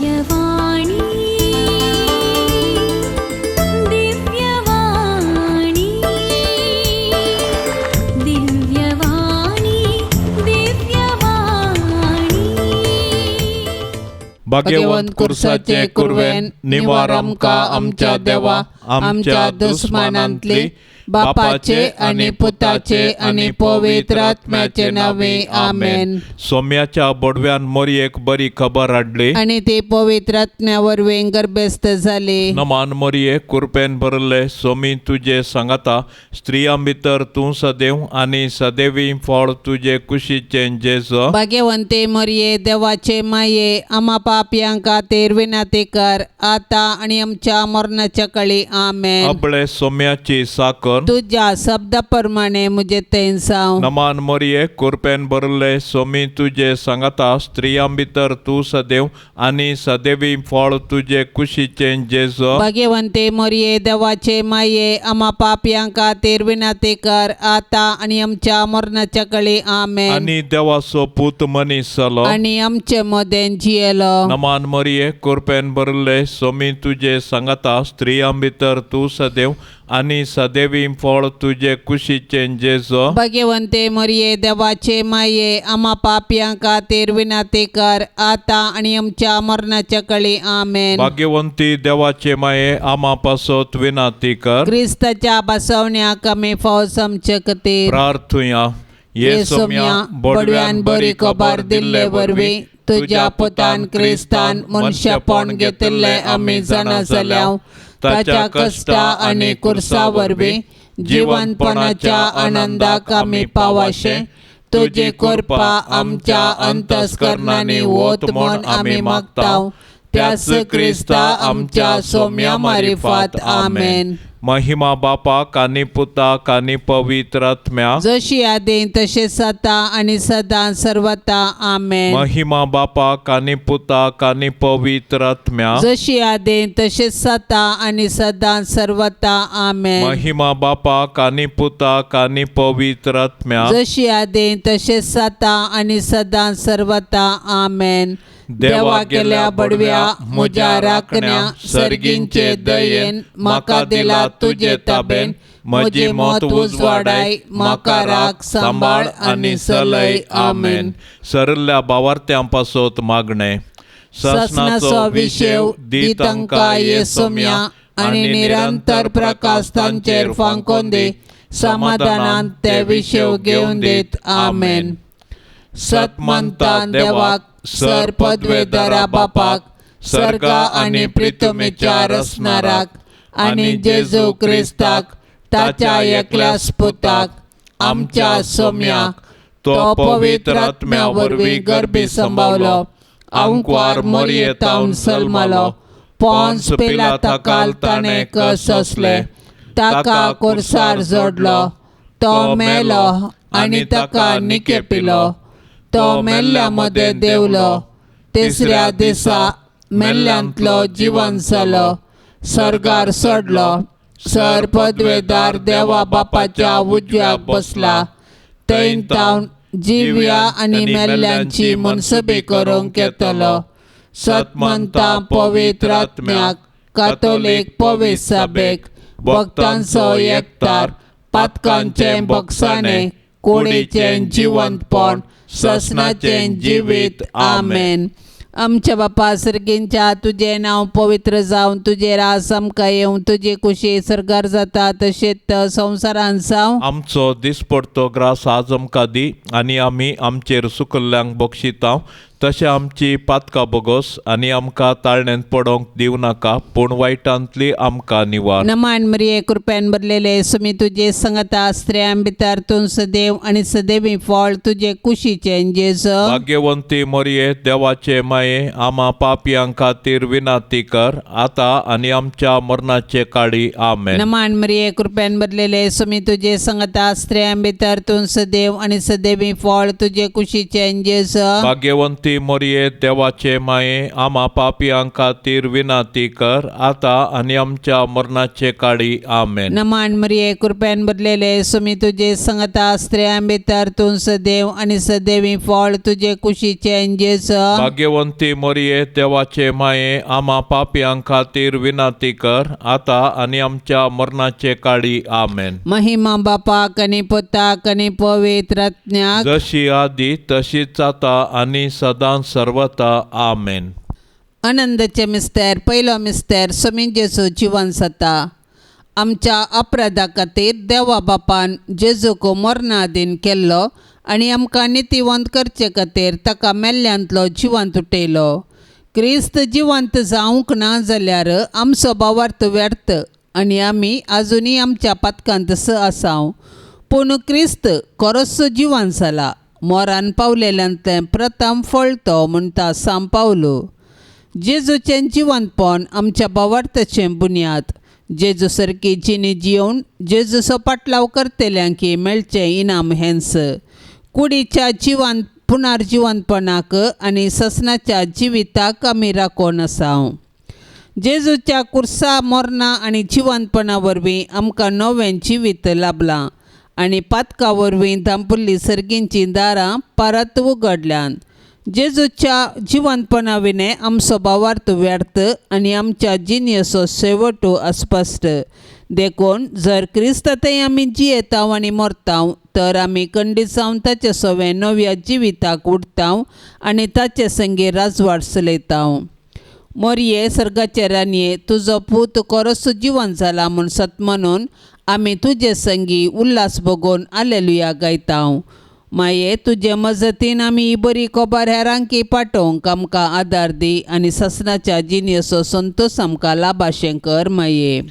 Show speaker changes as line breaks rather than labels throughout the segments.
दिव्यवाणी, दिव्यवाणी, दिव्यवाणी, दिव्यवाणी.
भाग्यवंत कुर्साचे कुरवेन निवार आमकां आमच्या देवा, आमच्या दुस्मानांतली, बापाचे आनी पुताचे आनी पवित्र आत्म्याचे नावे, आमेन. सोम्याच्या बोडव्यान मोरयेक बरी खबर हाडली
आनी ते पवित्र आत्म्या वरवीं गर्भस्थ जाली.
नमान मोरये, कुरपेन भरले, सोमी तुजे सांगाता. स्त्रियां भितर तूं सदैव आनी सदैवी फळ तुजे कुशीचें जेजो.
भाग्यवंते मरिये, देवाचे माये, आमा पापयां खातीर विनंती कर, आता आनी आमच्या मरणाच्या कळी. आमेन.
आपले सोम्याची साकर.
तुज्या शब्दा प्रमाणे म्हजे थंय जावं.
नमान मोरये, कुरपेन भरले, सोमी तुजे सांगाता. स्त्रियां भितर तूं सदैव आनी सदैवी फळ तुजे कुशीचें जेजो.
भाग्यवंते मरिये, देवाचे माये, आमा पापयां खातीर विनंती कर, आता आनी आमच्या मरणाच्या कळी. आमेन.
आनी देवाचो पूत मनीस जालो
आनी आमचे मदें जियेलो.
नमान मोरये, कुरपेन भरले, सोमी तुजे सांगाता. स्त्रियां भितर तूं सदैव आनी सदैवी फळ तुजे कुशीचें जेजो.
भाग्यवंते मरिये, देवाचे माये, आमा पापयां खातीर विनंती कर, आता आनी आमच्या मरणाच्या कळी. आमेन.
भाग्यवंती देवाचे माये, आमा पासत विनाती कर.
क्रिस्ताच्या बसवण्याक आमी फावो समचे खातीर.
प्रार्थुया.
ये सोम्या, बडव्यान बरी खबर दिल्ले वरवीं तुज्या पुतान क्रिस्तान मनशापण घेतिल्लें आमी जाणा जाल्याव, ताच्या कश्टा आनी कुर्सा वरवीं जिवनपणाच्या आनंदाक आमी पावाशे तुजी कृपा आमच्या अंतस्करणांनी वत म्हूण आमी मागता, त्याच क्रिस्ता आमच्या सोम्या मारिफात. आमेन.
महिमा बापाक आनी पुताक आनी पवित्र आत्म्याक.
जशी आदी तशें आतां आनी सदां सर्वता. आमेन.
महिमा बापाक आनी पुताक आनी पवित्र आत्म्याक.
जशी आदी तशें आतां आनी सदां सर्वता. आमेन.
महिमा बापाक आनी पुताक आनी पवित्र आत्म्याक.
जशी आदी तशें आतां आनी सदां सर्वता. आमेन. देवा केल्या बडव्या म्हज्या राखण्या, सर्गींचे दयेन म्हाका दिला तुजे ताबेन, म्हजी मत उजवाडाय, म्हाका राख, सांबाळ आनी सलय. आमेन.
सरल्या बावार्थ्यां पासत मागणें.
सासणाचो विशेव दी तांकां ये सोम्या, आनी निरंतर प्रकाश तांचेर फांकोन दी. समाधानान ते विशेव घेवन दीत. आमेन. सतमंतान देवाक, सर पदवेदारा बापाक, सर्गा आनी प्रितमेच्या रसनाराक, आनी जेजू क्रिस्ताक ताच्या एकल्याच पुताक, आमच्या सोम्याक, तो पवित्र आत्म्या वरवीं गर्भी संभावलो, आंकवार मोरयेतावन सल्मालो, पोन्स पिलाता ताणें कससले, ताका कुर्सार जोडलो, तो मेलो आनी ताका निकेपिलो, तो मेल्ल्या मदें देंवलो, तिसऱ्या दिसा मेल्ल्यांतलो जिवन जालो, सर्गार सोडलो, सर पदवेदार देवा बापाच्या उजव्याक बसला, थंय तावन जिव्या आनी मेल्ल्यांची मनसुबी करूंक येतलो. सतमंता पवित्र आत्म्याक, कातोलीक पवित्र सभेक, भक्तांचो एकतार, पातकांचें बक्षाणें, कुडीचें जिवंतपण, ससनाचें जिवीत. आमेन. आमच्या बापा सर्गींच्या, तुजें नांव पवित्र जावन, तुजें रास आमकां येवं, तुजी कुशी सर्गार जाता तशेंच संवसारान जावं.
आमचो दिसपडतो ग्रास आज आमकां दी, आनी आमी आमचेर सुकल्ल्यांक बक्षिता तशें आमची पातकां बोगोस, आनी आमकां ताळण्यांत पडोवंक दिवं नाका, पूण वायटांतली आमकां निवार.
नमान मरिये, कृपेन भरलेले, सुमी तुजे संगता. स्त्रियां भितर तूं सदैव आनी सदैवी फळ तुजे कुशीचें जेजू.
भाग्यवंती मोरये, देवाचे माये, आमा पापयां खातीर विनाती कर, आतां आनी आमच्या मरणाचे काळी. आमेन.
नमान मरिये, कृपेन भरलेले, सुमी तुजे संगता. स्त्रियां भितर तूं सदैव आनी सदैवी फळ तुजे कुशीचें जेजू.
भाग्यवंती
भाग्यवंती मोरये देवाचे माये आमा पापयां खातीर विनंती कर आतां आनी आमच्या मरणाचे काळी. आमेन.
नमान मरिये, कृपेन भरलेले, सुमी तुजे संगता, स्त्रियां भितर तूं सदैव आनी सदैवी फळ तुजे कुशीचें जेजू.
भाग्यवंती मोरये देवाचे माये आमा पापयां खातीर विनंती कर आतां आनी आमच्या मरणाचे काळी. आमेन.
महिमा बापाक आनी पुताक आनी पवित्र आत्म्याक,
जशी आदी तशीच आतां आनी सदां सर्वता. आमेन.
आनंदाचे मिस्तेर. पयलो मिस्तेर, सोमी जेजू जिवन जाता. आमच्या अपराधा खातीर देवा बापान जेजूक मरणा आदीन केल्लो आनी आमकां नितीवंत करचे खातीर ताका मेल्ल्यांतलो जिवंत उठयलो. क्रिस्त जिवंत जावंक ना जाल्यार आमचो भावार्थ व्यर्थ आनी आमी आजुनूय आमच्या पातकांत स आसाव. पूण क्रिस्त खरोच जिवन जाला, मोरान पावलेल्यांतलें प्रथम फळ तो म्हणटा सांव पावलो. जेजूचें जिवंतपण आमच्या भावार्थाचें बुन्याद. जेजू सारकी जिणी जियोवन जेजूचो पाटलाव करतल्यांक मेळचें इनाम हेंच. कुडीच्या जिवन पुनर्जिवंतपणाक आनी ससनाच्या जिविताक आमी राखून आसाव. जेजूच्या कुर्सा मरणा आनी जिवंतपणा वरवीं आमकां नवें जिवीत लाभलां आनी पातका वरवीं धांपुल्ली सर्गींचीं दारां परत उगडल्यांत. जेजूच्या जिवंतपणा विणें आमचो भावार्थ व्यर्थ आनी आमच्या जिणेचो शेवटू अस्पश्ट. देखून जर क्रिस्त थंय आमी जियेताव आनी मरताव तर आमी खंडीत जावन ताचे सवें नव्या जिविताक उडताव आनी ताचे संगी राजवाड चलयताव. मोरये, सर्गाचे राणये, तुजो पूत खरोच जिवन जाला म्हूण सत म्हणून आमी तुजे संगी उल्हास भोगोवन आलेलुया गायताव. माये, तुजे मजतीन आमी ही बरी खबर हेरांकी पाठोवंक आमकां आदार दी आनी ससनाच्या जिणेचो संतोश आमकां लाभाशें कर माये.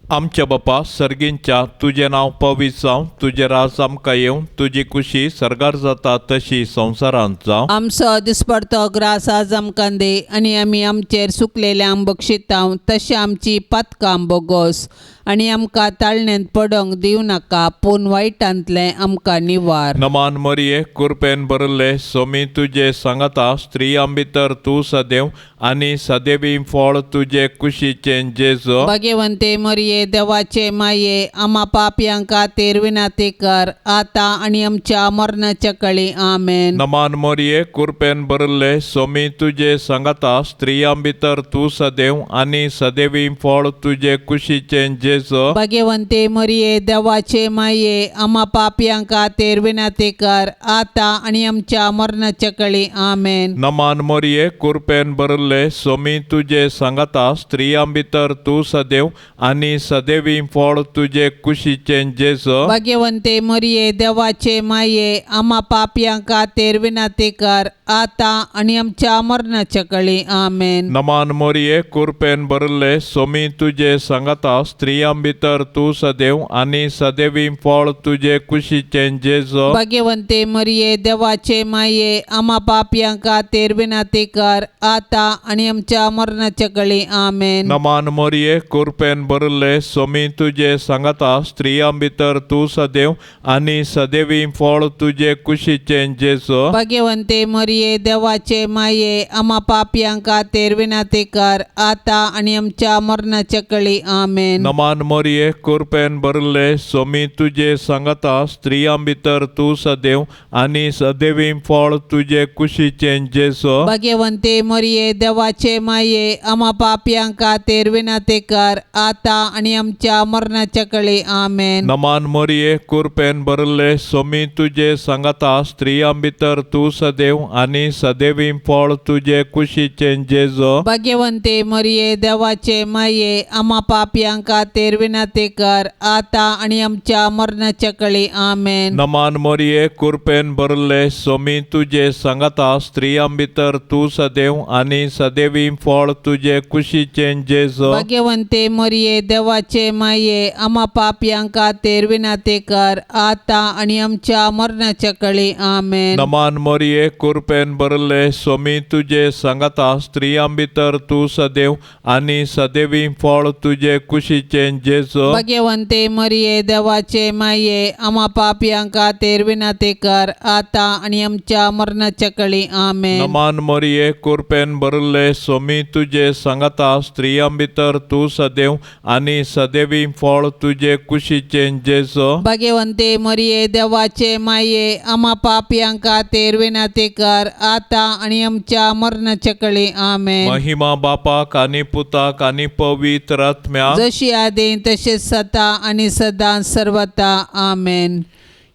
आमच्या बापा सर्गींच्या, तुजें नांव पवित्र जावं, तुजें राज आमकां येवं, तुजी कुशी सर्गार जाता तशी संवसारांत जावं.
आमचो दिसपडतो ग्रास आज आमकां दी आनी आमी आमचेर सुकलेल्यांक बक्षिताव तशें आमची पातकां बोगोस आनी आमकां ताळण्यांत पडोंक दिवं नाका पूण वायटांतलें आमकां निवार.
नमान मरिये, कुरपेन भरिल्ले, सोमी तुजे सांगाता, स्त्रियां भितर तूं सदैव आनी सदैवी फळ तुजे कुशीचें जेजू.
भाग्यवंते मरिये, देवाचे माये, आमा पापयां खातीर विनंती कर आतां आनी आमच्या मरणाच्या कळी. आमेन.
नमान मरिये, कुरपेन भरिल्ले, सोमी तुजे सांगाता, स्त्रियां भितर तूं सदैव आनी सदैवी फळ तुजे कुशीचें जेजू.
भाग्यवंते मरिये, देवाचे माये, आमा पापयां खातीर विनंती कर आतां आनी आमच्या मरणाच्या कळी. आमेन.
नमान मरिये, कुरपेन भरिल्ले, सोमी तुजे सांगाता, स्त्रियां भितर तूं सदैव आनी सदैवी फळ तुजे कुशीचें जेजू.
भाग्यवंते मरिये, देवाचे माये, आमा पापयां खातीर विनंती कर आतां आनी आमच्या मरणाच्या कळी. आमेन.
नमान मरिये, कुरपेन भरिल्ले, सोमी तुजे सांगाता, स्त्रियां भितर तूं सदैव आनी सदैवी फळ तुजे कुशीचें जेजू.
भाग्यवंते मरिये, देवाचे माये, आमा पापयां खातीर विनंती कर आतां आनी आमच्या मरणाच्या कळी. आमेन.
नमान मरिये, कुरपेन भरिल्ले, सोमी तुजे सांगाता, स्त्रियां भितर तूं सदैव आनी सदैवी फळ तुजे कुशीचें जेजू.
भाग्यवंते मरिये, देवाचे माये, आमा पापयां खातीर विनंती कर आतां आनी आमच्या मरणाच्या कळी. आमेन.
नमान मरिये, कुरपेन भरिल्ले, सोमी तुजे सांगाता, स्त्रियां भितर तूं सदैव आनी सदैवी फळ तुजे कुशीचें जेजू.
भाग्यवंते मरिये, देवाचे माये, आमा पापयां खातीर विनंती कर आतां आनी आमच्या मरणाच्या कळी. आमेन.
नमान मरिये, कुरपेन भरिल्ले, सोमी तुजे सांगाता, स्त्रियां भितर तूं सदैव आनी सदैवी फळ तुजे कुशीचें जेजू.
भाग्यवंते मरिये, देवाचे माये, आमा पापयां खातीर विनंती कर आतां आनी आमच्या मरणाच्या कळी. आमेन.
नमान मरिये, कुरपेन भरिल्ले, सोमी तुजे सांगाता, स्त्रियां भितर तूं सदैव आनी सदैवी फळ तुजे कुशीचें जेजू.
भाग्यवंते मरिये, देवाचे माये, आमा पापयां खातीर विनंती कर आतां आनी आमच्या मरणाच्या कळी. आमेन.
नमान मरिये, कुरपेन कुरपेन भरले सोमी तुजे सांगाता स्त्रियां भितर तूं सदैव आनी सदैवी फळ तुजे कुशीचें जेजू
भाग्यवंते मरिये देवाचे माये आम्हा पापयांक खातीर विनंती कर आता आणि आमच्या मरणाच्या कळी. आमेन.
नमान मोरये कुरपेन भरले सोमी तुजे सांगाता स्त्रियां भितर तूं सदैव आनी सदैवी फळ तुजे कुशीचें जेजू
भाग्यवंते मरिये देवाचे माये आम्हा पापयांक खातीर विनंती कर आता आणि आमच्या मरणाच्या कळी. आमेन.
महिमा बापाक आनी पुताक आनी पवित्र आत्म्याक
जशी आदी तशीच सता आणि सदा सर्वता. आमेन.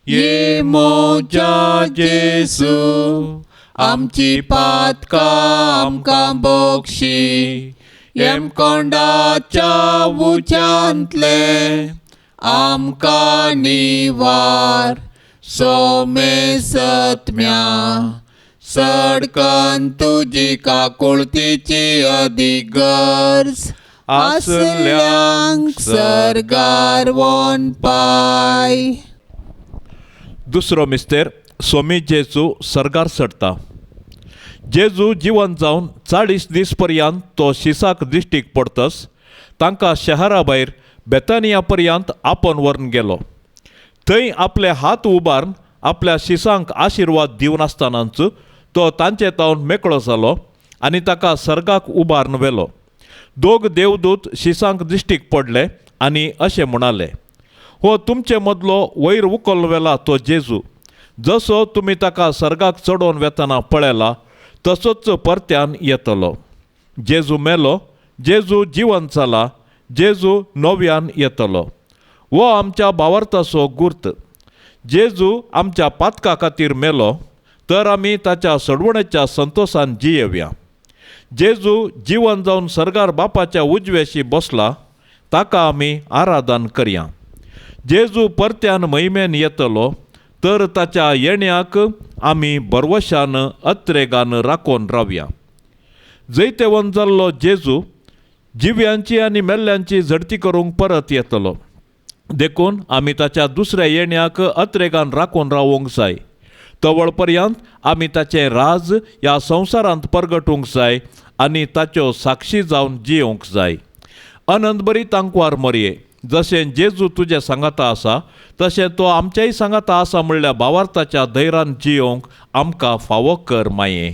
ये मोजा जेसू आमची पातकां आमकां बोक्षी यमकोंडाच्या उच्यांतले आमकां निवार सोमे सत्म्या सडकन तुजी काकुळतीची अदीक गरज
आसल्यांक सर्गार वोन पाय.
दुसरो मिस्तेर सोमी जेजू सर्गार चडटा. जेजू जिवन जावन 40 दीस पर्यंत तो शिसाक दिश्टीक पडतस तांकां शहरा भायर बेतानिया पर्यंत आपोवन व्हरून गेलो. थंय आपले हात उबारून आपल्या शिसांक आशिर्वाद दिवन आसतनाच तो तांचे तावन मेकळो जालो आनी ताका सर्गाक उबारून व्हेलो. दोग देवदूत शिसांक दिश्टीक पडले आनी अशें म्हणाले, हो तुमचे मदलो वयर उखल व्हेला तो जेजू, जसो तुमी ताका सर्गाक चडोवन वेतना पळयला तसोच परत्यान येतलो. जेजू मेलो, जेजू जिवन जाला, जेजू नव्यान येतलो. हो आमच्या भावार्थाचो गुर्त. जेजू आमच्या पातका खातीर मेलो तर आमी ताच्या सडवणेच्या संतोशान जियेवया. जेजू जिवन जावन सर्गार बापाच्या उजव्याशी बसला ताका आमी आराधन करया. जेजू परत्यान महिमेन येतलो तर ताच्या येण्याक आमी बरवशान अत्रेगान राखून रावया. जैतेवन जाल्लो जेजू जिव्यांची आनी मेल्ल्यांची झडती करूंक परत येतलो. देखून आमी ताच्या दुसऱ्या येण्याक अत्रेगान राखून रावूंक जाय. तवळ पर्यंत आमी ताचें राज ह्या संवसारांत परगटूंक जाय आनी ताच्यो साक्षी जावन जियोवंक जाय. अनंत बरी तांकवार मरये, जशें जेजू तुजे सांगाता आसा तशें तो आमच्याय सांगाता आसा म्हणल्या भावार्थाच्या धैर्यान जियोवंक आमकां फावो कर माये.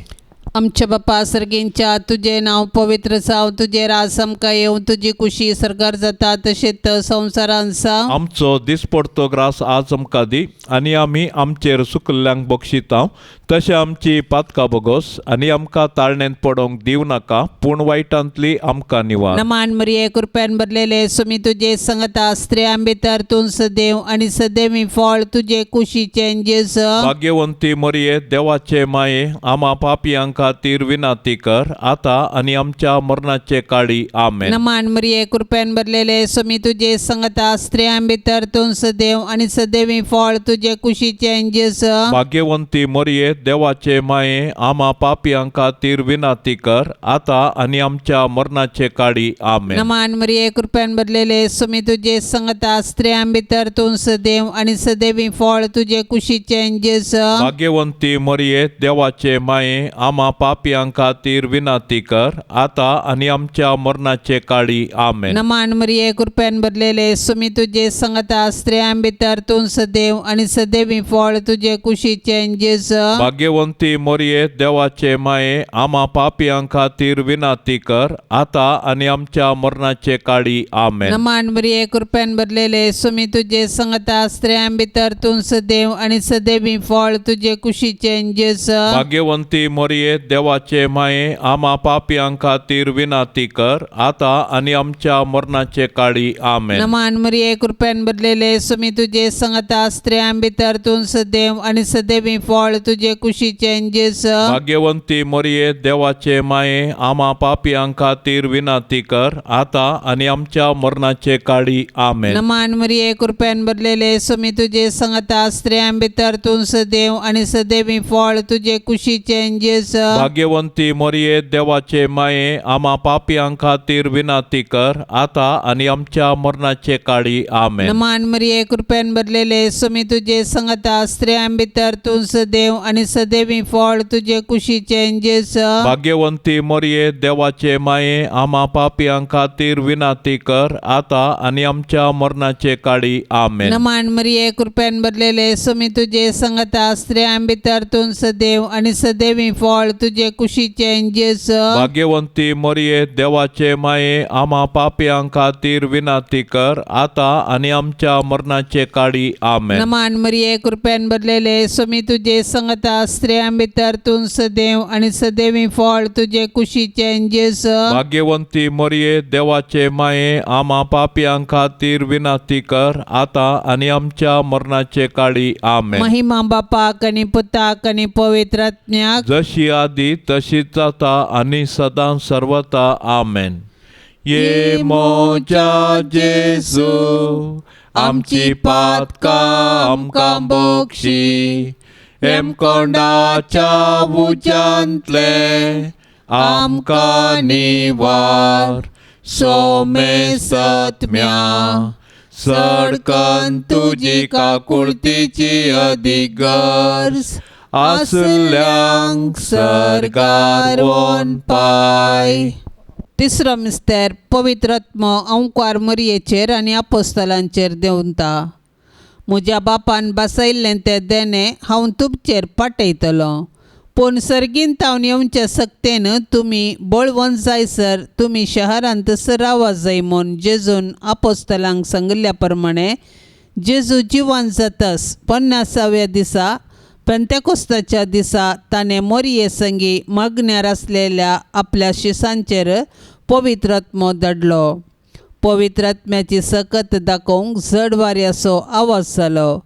आमच्या बापा सर्गींच्या तुजें नांव पवित्र जावं, तुजें राज आमकां येवं, तुजी कुशी सर्गार जाता तशेंच संवसारांत जावं.
आमचो दिसपडतो ग्रास आज आमकां दी आनी आमी आमचेर सुकल्ल्यांक बक्षिता तशें आमची पातकां बोगोस आनी आमकां ताळणेंत पडोवंक दिवं नाका पूण वायटांतली आमकां निवार.
नमान मरिये कृपेन भरलेले सुमी तुजे संगता स्त्रियां भितर तूं सदैव आणि सदैवी फळ तुजे कुशीचें जेजू.
भाग्यवंती मरिये देवाचे माये आमा पापयां खातीर विनाती कर आता आनी आमच्या मरणाचे काळी. आमेन.
नमान मरिये कृपेन भरलेले सुमी तुजे संगता स्त्रियां भितर तूं सदैव आणि सदैवी फळ तुजे कुशीचें जेजू.
भाग्यवंती मरिये देवाचे माये आमा पापयां खातीर विनाती कर आता आनी आमच्या मरणाचे काळी. आमेन.
नमान मरिये कृपेन भरलेले सुमी तुजे संगता स्त्रियां भितर तूं सदैव आणि सदैवी फळ तुजे कुशीचें जेजू.
भाग्यवंती मरिये देवाचे माये आमा पापयां खातीर विनाती कर आता आनी आमच्या मरणाचे काळी. आमेन.
नमान मरिये कृपेन भरलेले सुमी तुजे संगता स्त्रियां भितर तूं सदैव आणि सदैवी फळ तुजे कुशीचें जेजू.
भाग्यवंती मरिये देवाचे माये आमा पापयां खातीर विनाती कर आता आनी आमच्या मरणाचे काळी. आमेन.
नमान मरिये कृपेन भरलेले सुमी तुजे संगता स्त्रियां भितर तूं सदैव आणि सदैवी फळ तुजे कुशीचें जेजू.
भाग्यवंती मरिये देवाचे माये आमा पापयां खातीर विनाती कर आता आनी आमच्या मरणाचे काळी. आमेन.
नमान मरिये कृपेन भरलेले सुमी तुजे संगता स्त्रियां भितर तूं सदैव आणि सदैवी फळ तुजे कुशीचें जेजू.
भाग्यवंती मरिये देवाचे माये आमा पापयां खातीर विनाती कर आता आनी आमच्या मरणाचे काळी. आमेन.
नमान मरिये कृपेन भरलेले सुमी तुजे संगता स्त्रियां भितर तूं सदैव आणि सदैवी फळ तुजे कुशीचें जेजू.
भाग्यवंती मोरये देवाचे माये आमा पापयां खातीर विनंती कर आता आनी आमच्या मरणाचे काळी. आमेन.
नमान मरिये, कृपेन भरलेले, सुमी तुझे संगता, स्त्रियां भितर तूं सदैव आनी सदैवी फळ तुजे कुशीचे जेस.
भाग्यवंती मोरये देवाचे माये आमा पापयां खातीर विनंती कर आता आनी आमच्या मरणाचे काळी. आमेन.
नमान मरिये, कृपेन भरलेले, सुमी तुझे संगता, स्त्रियां भितर तूं सदैव आनी सदैवी फळ तुजे कुशीचे जेस.
भाग्यवंती मोरये देवाचे माये आमा पापयां खातीर विनंती कर आता आनी आमच्या मरणाचे काळी. आमेन.
नमान मरिये, कृपेन भरलेले, सुमी तुझे संगता, स्त्रियां भितर तूं सदैव आनी सदैवी फळ तुजे कुशीचे जेस.
भाग्यवंती मोरये देवाचे माये आमा पापयां खातीर विनंती कर आता आनी आमच्या मरणाचे काळी. आमेन.
महिमा बापाक आनी पुताक आनी पवित्र आत्म्याक,
जशी आदी तशीच जाता आनी सदां सर्वता. आमेन. ये मोजा जेजू, आमची पातकां आमकां बक्षी, हेमकोंडाच्या उज्यांतले आमकां निवार, सोमे सत्म्या सडकन तुजी काकुळतीची अदीक गरज आसल्यांक सरकार वोन पाय.
तिसरो मिस्तेर, पवित्र आत्मो अंकार मरयेचेर आनी आपोस्तलांचेर देंवता. म्हज्या बापान बसयल्लें तें देणें हांव तुमचेर पाठयतलो, पूण सर्गीन तावन येवचे सक्तेन तुमी बळवंत जायसर तुमी शहरांत रावा जाय म्हूण जेजून आपोस्तलांक सांगिल्ल्या प्रमाणे, जेजू जिवन जातस 50व्या दिसा पेंतेकोस्ताच्या दिसा ताणें मोरये संगी मागण्यार आसलेल्या आपल्या शिसांचेर पवित्र आत्मो धाडलो. पवित्र आत्म्याची सकत दाखोवंक जड वाऱ्याचो आवाज जालो.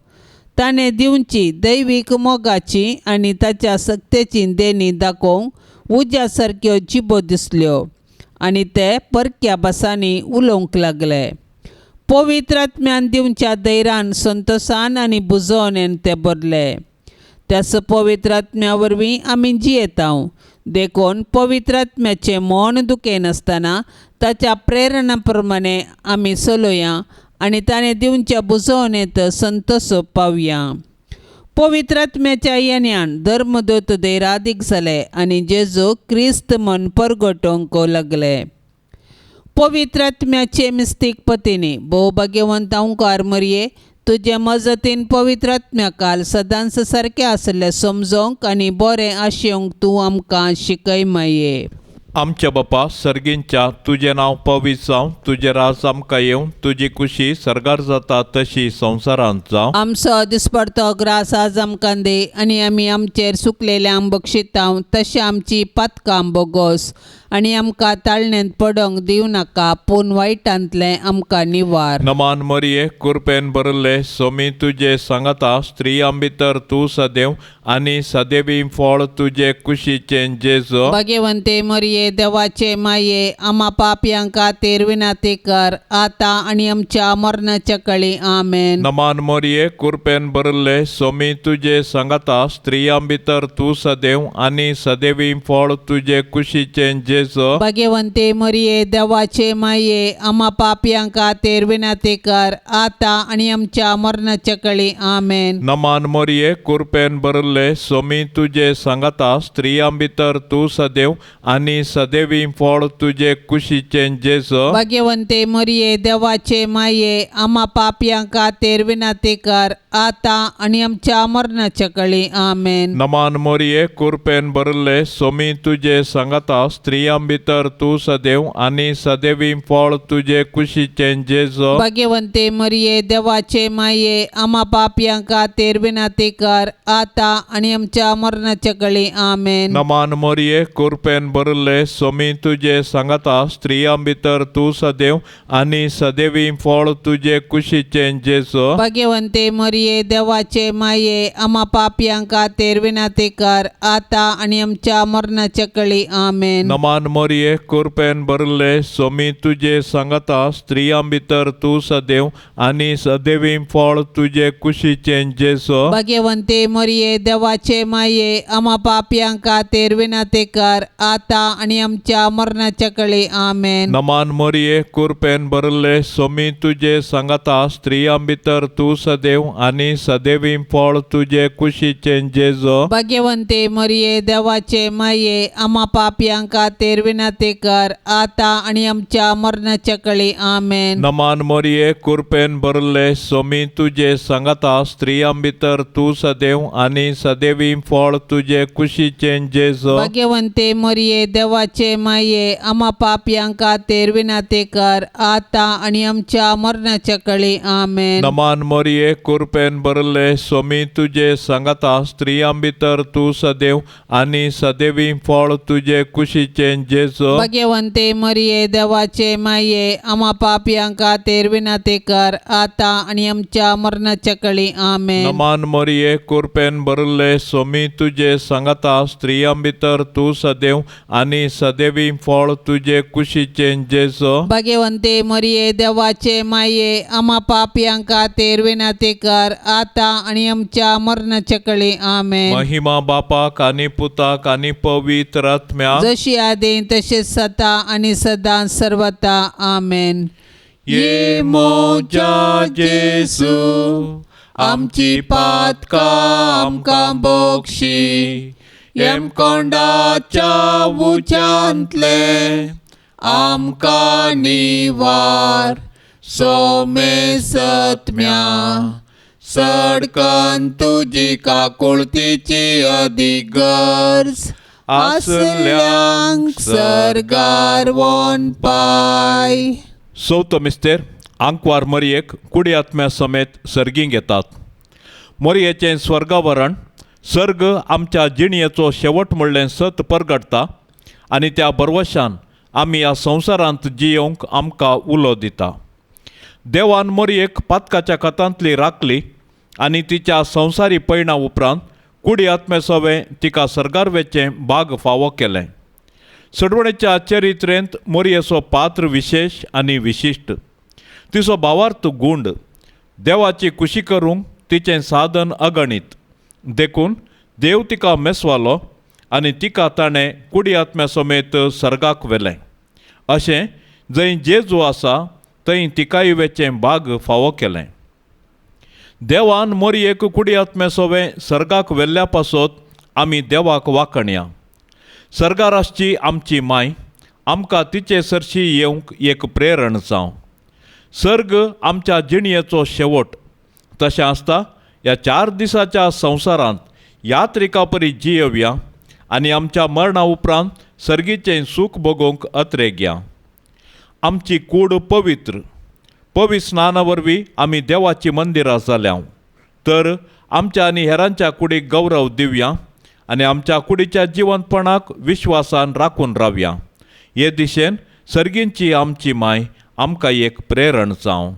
ताणें दिवची दैवीक मोगाची आनी ताच्या सक्तेची देणी दाखोवंक उज्या सारक्यो जिबो दिसल्यो आनी ते परक्या भासांनी उलोवंक लागले. पवित्र आत्म्यान दिवच्या धैर्यान, संतोसान आनी बुजोवणेन ते भरले. त्याच पवित्र आत्म्या वरवीं आमी जियेतांव, देखून पवित्र आत्म्याचें मन दुखयनासतना ताच्या प्रेरणा प्रमाणे आमी चलोया आनी ताणें दिवच्या बुजोवणेंत संतोष पावया. पवित्र आत्म्याच्या येण्यान धर्मदूत धैरादीक जाले आनी जेजू क्रिस्त म्हूण परगटोवंक लागले. पवित्र आत्म्याचे मिस्तीक पतीनी भोव भाग्यवंत अंकार मरये, तुजे मजतीन पवित्र आत्म्या काल सदांच सारकें आसलें समजोवंक आनी बरें आशेवंक तूं आमकां शिकय माये.
आमच्या बापा सर्गींच्या, तुजें नांव पवित्र जावं, तुजें राज आमकां येवं, तुजी कुशी सर्गार जाता तशी संवसारांत जावं.
आमचो दिसपडतो ग्रास आज आमकां दी आनी आमी आमचेर सुकलेल्यांक बक्षितांव तशें आमची पातकां बोगोस आनी आमकां ताळण्यांत पडोंक दिवं नाका, पूण वायटांतलें आमकां निवार.
नमान मरिये, कुरपेन भरिल्ले, सोमी तुजे सांगाता, स्त्रियां भितर तूं सदैव आनी सदैवी फळ तुजे कुशीचें जेजू.
भाग्यवंते मरिये, देवाचे माये, आमा पापयां खातीर विनंती कर आता आनी आमच्या मरणाच्या कळी. आमेन.
नमान मरिये, कुरपेन भरिल्ले, सोमी तुजे सांगाता, स्त्रियां भितर तूं सदैव आनी सदैवी फळ तुजे कुशीचें जेजू.
भाग्यवंते मरिये, देवाचे माये, आमा पापयां खातीर विनंती कर आता आनी आमच्या मरणाच्या कळी. आमेन.
नमान मरिये, कुरपेन भरिल्ले, सोमी तुजे सांगाता, स्त्रियां भितर तूं सदैव आनी सदैवी फळ तुजे कुशीचें जेजू.
भाग्यवंते मरिये, देवाचे माये, आमा पापयां खातीर विनंती कर आता आनी आमच्या मरणाच्या कळी. आमेन.
नमान मरिये, कुरपेन भरिल्ले, सोमी तुजे सांगाता, स्त्रियां भितर तूं सदैव आनी सदैवी फळ तुजे कुशीचें जेजू.
भाग्यवंते मरिये, देवाचे माये, आमा पापयां खातीर विनंती कर आता आनी आमच्या मरणाच्या कळी. आमेन.
नमान मरिये, कुरपेन भरिल्ले, सोमी तुजे सांगाता, स्त्रियां भितर तूं सदैव आनी सदैवी फळ तुजे कुशीचें जेजू.
भाग्यवंते मरिये, देवाचे माये, आमा पापयां खातीर विनंती कर आता आनी आमच्या मरणाच्या कळी. आमेन.
नमान नमान मोरये, कुरपेन भरले, सोमी तुजे सांगाता, स्त्रियां भितर तूं सदैव आनी सदैवी फळ तुजे कुशीचें जेजो।
भाग्यवंते मरिये, देवाचे माये, आमा पापयां खातीर विनंती कर, आतां आनी आमच्या मरणाच्या कळी। आमेन।
नमान मोरये, कुरपेन भरले, सोमी तुजे सांगाता, स्त्रियां भितर तूं सदैव आनी सदैवी फळ तुजे कुशीचें जेजो।
भाग्यवंते मरिये, देवाचे माये, आमा पापयां खातीर विनंती कर, आतां आनी आमच्या मरणाच्या कळी। आमेन।
नमान मोरये, कुरपेन भरले, सोमी तुजे सांगाता, स्त्रियां भितर तूं सदैव आनी सदैवी फळ तुजे कुशीचें जेजो।
भाग्यवंते मरिये, देवाचे माये, आमा पापयां खातीर विनंती कर, आतां आनी आमच्या मरणाच्या कळी। आमेन।
नमान मोरये, कुरपेन भरले, सोमी तुजे सांगाता, स्त्रियां भितर तूं सदैव आनी सदैवी फळ तुजे कुशीचें जेजो।
भाग्यवंते मरिये, देवाचे माये, आमा पापयां खातीर विनंती कर, आतां आनी आमच्या मरणाच्या कळी। आमेन।
नमान मोरये, कुरपेन भरले, सोमी तुजे सांगाता, स्त्रियां भितर तूं सदैव आनी सदैवी फळ तुजे कुशीचें जेजो।
भाग्यवंते मरिये, देवाचे माये, आमा पापयां खातीर विनंती कर, आतां आनी आमच्या मरणाच्या कळी। आमेन।
महिमा बापाक आनी पुताक आनी पवित्र आत्म्याक,
जशी आदी तशीच सता आनी सदां सर्वता। आमेन।
ये मोजा जेसू, आमची पातकां आमकां बोक्षी, यमकोंडाच्या उच्यांतले आमकां निवार, सोमे सत्म्या सडकन तुजी काकुळतीची अदीक गरज
आसल्यांक सर्गार वोन पाय।
चवथो मिस्तेर आंकवार मरयेक कुडी आत्म्या समेत सर्गीं घेतात। मरयेचें स्वर्गावरण सर्ग आमच्या जिणयेचो शेवट म्हणलें सत परगटता आनी त्या भरवशान आमी ह्या संवसारांत जियोवंक आमकां उलो दिता। देवान मरयेक पातकाच्या खतांतली राखली आनी तिच्या संवसारी पयणा उपरांत कुडी आत्मे सवें तिका सर्गार वेचें भाग फावो केलें। सडवणेच्या चरित्रेंत मोरयेचो पात्र विशेश आनी विशिश्ट, तिचो भावार्थ गुंड, देवाची खुशी करूंक तिचें साधन अगणीत, देखून देव तिका मेसवालो आनी तिका ताणें कुडी आत्म्या समेत सर्गाक व्हेलें। अशें जंय जेजू आसा थंय तिकाय वेचें भाग फावो केलें। देवान मोरयेक कुडी आत्म्या सवें सर्गाक व्हेल्ल्या पासत आमी देवाक वाखणया। सर्गार आसची आमची माय आमकां तिचे सरशी येवंक एक प्रेरण जावं। सर्ग आमच्या जिणयेचो शेवट तशें आसता ह्या 4 दिसाच्या संवसारांत यात्रिका परी जियोवया आनी आमच्या मरणा उपरांत सर्गीचें सूख भोगोवंक अत्रेगया। आमची कूड पवित्र, पवित्र स्नाना वरवीं आमी देवाची मंदिरां जाल्या, तर आमच्या आनी हेरांच्या कुडीक गौरव दिवया आनी आमच्या कुडीच्या जिवंतपणाक विश्वासान राखून रावया। हे दिशेन सर्गींची आमची माय आमकां एक प्रेरण जावं।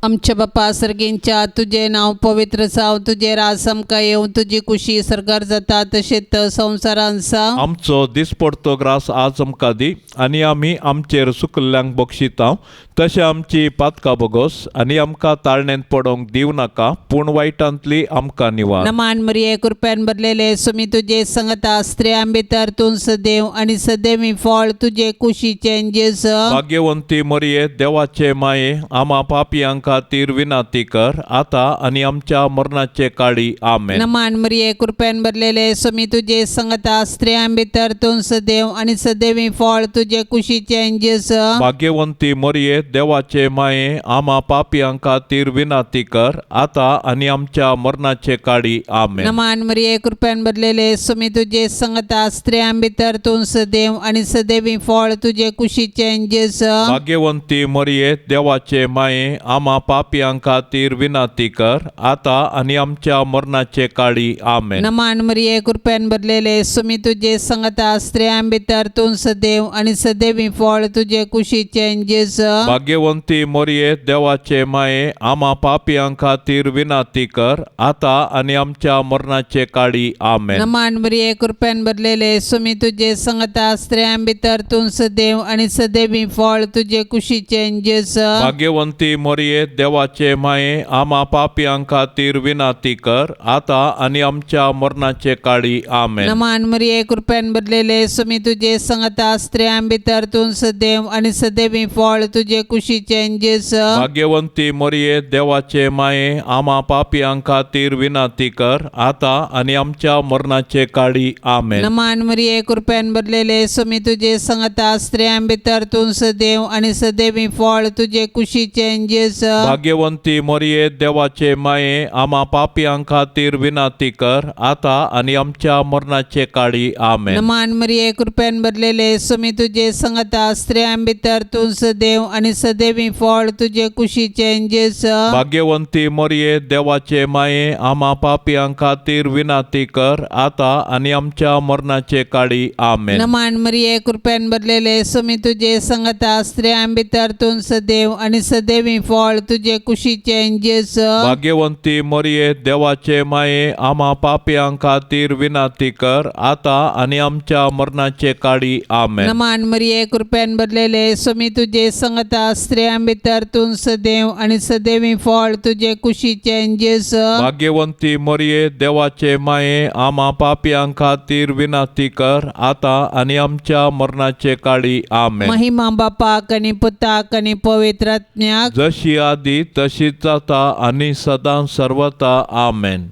आमच्या बापा सर्गींच्या, तुजें नांव पवित्र जावं, तुजें राज आमकां येवं, तुजी कुशी सर्गार जाता तशेंच संवसारांत जावं।
आमचो दिसपडतो ग्रास आज आमकां दी आनी आमी आमचेर सुकल्ल्यांक बक्षिता तशें आमची पातकां बोगोस आनी आमकां ताळणेंत पडोवंक दिवं नाका, पूण वायटांतली आमकां निवार।
नमान मरिये, कृपेन भरलेले, सुमी तुजे संगता, स्त्रियां भितर तूं सदैव आनी सदैवी फळ तुजे कुशीचें जेजू।
भाग्यवंती मरिये, देवाचे माये, आमा पापयां खातीर विनंती कर, आतां आनी आमच्या मरणाचे काळी। आमेन।
नमान मरिये, कृपेन भरलेले, सुमी तुजे संगता, स्त्रियां भितर तूं सदैव आनी सदैवी फळ तुजे कुशीचें जेजू।
भाग्यवंती मरिये, देवाचे माये, आमा पापयां खातीर विनंती कर, आतां आनी आमच्या मरणाचे काळी। आमेन।
नमान मरिये, कृपेन भरलेले, सुमी तुजे संगता, स्त्रियां भितर तूं सदैव आनी सदैवी फळ तुजे कुशीचें जेजू।
भाग्यवंती मरिये, देवाचे माये, आमा पापयां खातीर विनंती कर आतां आनी आमच्या मरणाचे काळी. आमेन.
नमान मरिये, कृपेन भरलेले, सुमी तुजे संगता, स्त्रियां भितर तूं सदैव आनी सदैवी फळ तुजे कुशीचें जेजू.
भाग्यवंती मोरये, देवाचे माये, आमा पापयां खातीर विनंती कर आतां आनी आमच्या मरणाचे काळी. आमेन.
नमान मरिये, कृपेन भरलेले, सुमी तुजे संगता, स्त्रियां भितर तूं सदैव आनी सदैवी फळ तुजे कुशीचें जेजू.
भाग्यवंती मोरये, देवाचे माये, आमा पापयां खातीर विनंती कर आतां आनी आमच्या मरणाचे काळी. आमेन.
नमान मरिये, कृपेन भरलेले, सुमी तुजे संगता, स्त्रियां भितर तूं सदैव आनी सदैवी फळ तुजे कुशीचें जेजू.
भाग्यवंती मोरये, देवाचे माये, आमा पापयां खातीर विनंती कर आतां आनी आमच्या मरणाचे काळी. आमेन.
नमान मरिये, कृपेन भरलेले, सुमी तुजे संगता, स्त्रियां भितर तूं सदैव आनी सदैवी फळ तुजे कुशीचें जेजू.
भाग्यवंती मोरये, देवाचे माये, आमा पापयां खातीर विनंती कर आतां आनी आमच्या मरणाचे काळी. आमेन.
नमान मरिये, कृपेन भरलेले, सुमी तुजे संगता, स्त्रियां भितर तूं सदैव आनी सदैवी फळ तुजे कुशीचें जेजू.
भाग्यवंती मोरये, देवाचे माये, आमा पापयां खातीर विनंती कर आतां आनी आमच्या मरणाचे काळी. आमेन.
नमान मरिये, कृपेन भरलेले, सुमी तुजे संगता, स्त्रियां भितर तूं सदैव आनी सदैवी फळ तुजे कुशीचें जेजू.
भाग्यवंती मोरये, देवाचे माये, आमा पापयां खातीर विनंती कर आतां आनी आमच्या मरणाचे काळी. आमेन.
नमान मरिये, कृपेन भरलेले, सुमी तुजे संगता, स्त्रियां भितर तूं सदैव आनी सदैवी फळ तुजे कुशीचें जेजू.
भाग्यवंती मोरये, देवाचे माये, आमा पापयां खातीर विनंती कर आतां आनी आमच्या मरणाचे काळी. आमेन.
महिमा बापाक आनी पुताक आनी पवित्र आत्म्याक.
जशी आदी तशीच जाता आनी सदां सर्वता. आमेन.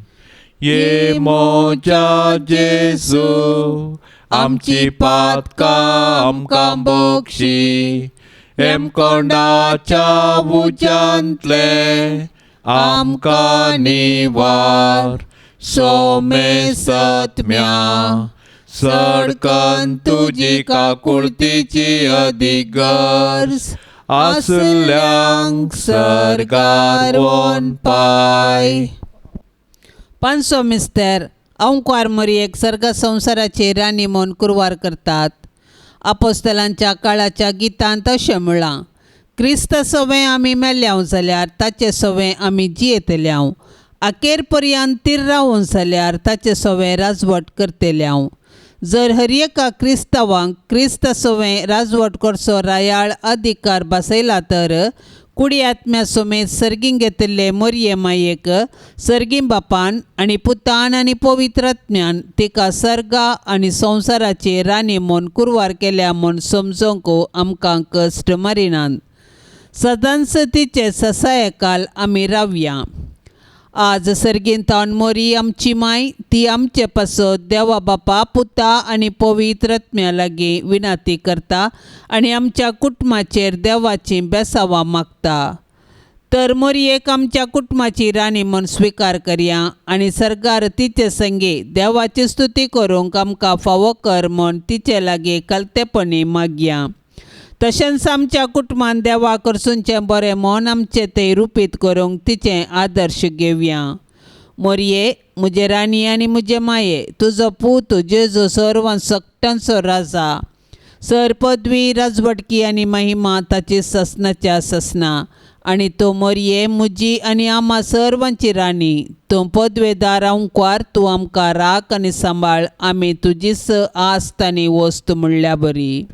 ये मोजा जेजू, आमची पातकां आमकां बक्षी, हेमकोंडाच्या उज्यांतले आमकां निवार, सोमे सत्म्या सडकन तुजी काकुळतीची अदीक गरज आसल्यांक सरकार वोन पाय.
पांचसो मिस्तर अंकार मरियेक सर्ग संवसाराची राणी म्हूण कुरवार करतात. आपोस्तलांच्या काळाच्या गितांत अशें म्हळां, क्रिस्त सवें आमी मेल्यांव जाल्यार ताचे सवें आमी जियेतल्यांव, अखेर पर्यंत तीर रावून जाल्यार ताचे सवें राजवट करतल्यांव. जर हर एका क्रिस्तांवांक क्रिस्त सवें राजवट करचो रायाळ अधिकार बसयला तर कुडी आत्म्या समेत सर्गीं घेतिल्ले मोरये मायेक सर्गीं बापान आनी पुतान आनी पवित्र आत्म्यान तिका सर्गा आनी संवसाराची राणी म्हूण कुरवार केल्या म्हूण समजूंक आमकां कश्ट मारिनात. सदांच तिचे ससायकाल आमी रावया. आज सर्गींतावन मोरी आमची माय ती आमचे पासत देवा बापा पुता आनी पवित्र आत्म्या लागीं विनंती करता आनी आमच्या कुटुंबाचेर देवाचीं बेसावां मागता. तर मोरयेक आमच्या कुटुंबाची राणी म्हूण स्विकार करया आनी सरकार तिचे संगी देवाची स्तुती करूंक आमकां फावो कर म्हूण तिचे लागीं कलतेपणी मागया. तशेंच आमच्या कुटुंबान देवा करसूनचें बरें म्हूण आमचें तें रुपीत करूंक तिचें आदर्श घेवया. मोरये म्हजे राणी आनी म्हजे माये, तुजो पूत जेजू सर्वां सक्टांचो राजा, सर पदवी राजवटकी आनी महिमा ताची ससनाच्या ससना. आनी तूं मोरये म्हजी आनी आमा सर्वांची राणी, तूं पदवेदार अंकवार, तूं आमकां राख आनी सांबाळ, आमी तुजीच आस्त आनी वस्त म्हणल्या बरी.